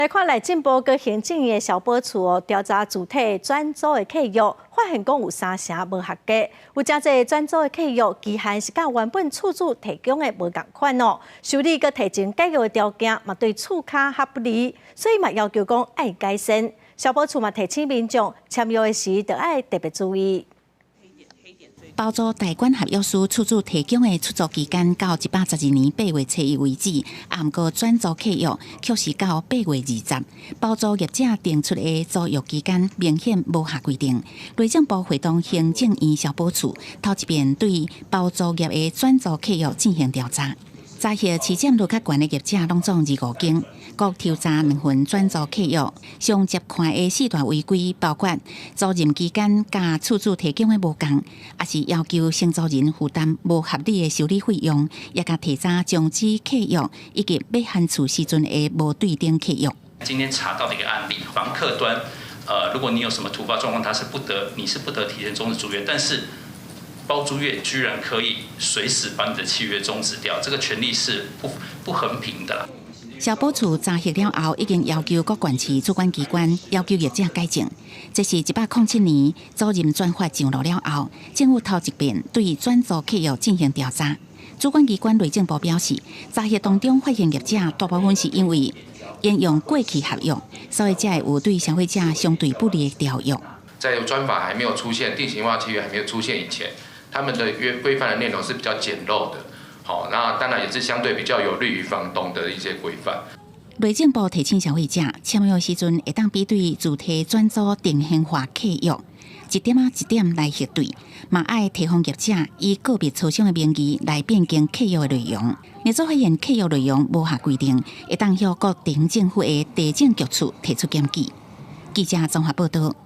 來看內政部佮行政院的消保處哦，調查住宅轉租的契約，發現講有三成無合格，有誠濟轉租的契約期限是佮原本厝主提供的無仝款哦，修理佮提前解約的條件嘛對厝跤較不利，所以嘛要求講愛改善。消保處嘛提醒民眾簽約的時，著愛特別注意。包租代管合約書厝主提供的出租期間到112年8月初1為止，啊，毋過轉租契約卻是到8月20。包租業者定出的租約期間明顯無合規定。內政部會同行政院消保處頭一遍對包租業的轉租契約進行調查。查核市佔率較懸的業者攏總25間，各抽查兩份轉租契約，上接看的四大違規包括租賃期間佮厝主提供的無仝，抑是要求承租人負擔無合理的修理費用，也共提早終止契約，以及欲還厝時陣的無對等契約。今天查到的一個案例，房客端，如果你有什麼突發狀況，他是不得，你是不得提前終止租約，但是包租業居然可以隨時把你的契約終止掉，這個權利是不衡平的。消保處查核了後，已經要求各縣市主管機關要求業者改正。這是107年租賃專法上路了後，政府頭一遍對轉租契約進行調查。主管機關內政部表示，查核當中發現業者大部分是因為沿用過去合約，所以才會有對消費者相對不利的條約。在專法還沒有出現，定型化契約還沒有出現以前，他們的約規範的內容是比較簡陋的，好，那當然也是相對比較有利於房東的一些規範。內政部提醒消費者，簽約時陣會當比對住宅轉租定型化契約，一點仔一點來核對，嘛愛提防業者以個別磋商的名義來變更契約的內容。若做發現契約內容無合規定，會當向各地政府的地政局處提出檢舉。記者綜合報道。